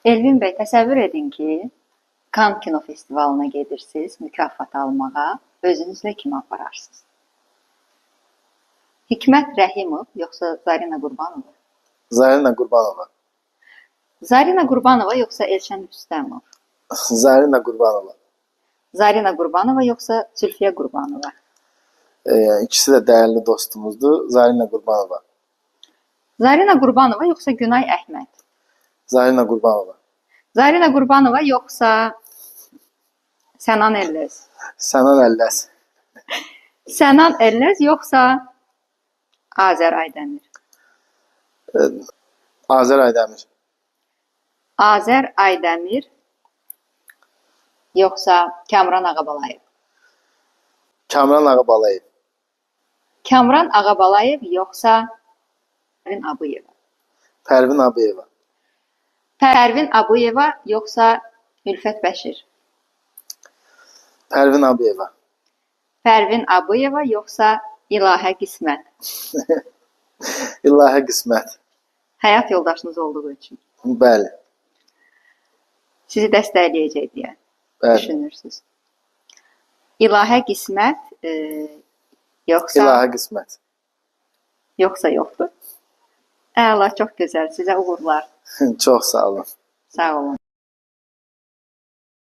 Elvin bəy, təsəvvür edin ki, Kan Kino Festivalına gedirsiniz mükafat almağa, özünüzlə kimi apararsınız? Hikmət Rəhimov yoxsa Zarina Qurbanova? Zarina Qurbanova. Zarina Qurbanova yoxsa Elşən Rüstəmov? Zarina Qurbanova. Zarina Qurbanova yoxsa Zülfiyə Qurbanova? İkisi də dəyərli dostumuzdur. Zarina Qurbanova. Zarina Qurbanova yoxsa Günay Əhməd? Zarina Qurbanova. Zarina Qurbanova yoxsa Sənan Əlləz? Sənan Əlləz. Sənan Əlləz yoxsa Azər Aydəmir? Azər Aydəmir. Azər Aydəmir yoxsa Kamran Ağabalayev? Kamran Ağabalayev. Kamran Ağabalayev yoxsa Pərvin Abıyeva? Pərvin Abıyeva. Pərvin Abıyeva yoxsa Ülfət Bəşir? Pərvin Abıyeva. Pərvin Abıyeva yoxsa İlahə Qismət? İlahə Qismət. Həyat yoldaşınız olduğu üçün. Bəli. Sizi dəstəkləyəcək deyə Bəli. düşünürsünüz. İlahə Qismət yoxsa İlahə Qismət. Yoxsa yoxdur. Əla, çox gözəl. Sizə uğurlar. Çox sağ olun. Sağ olun.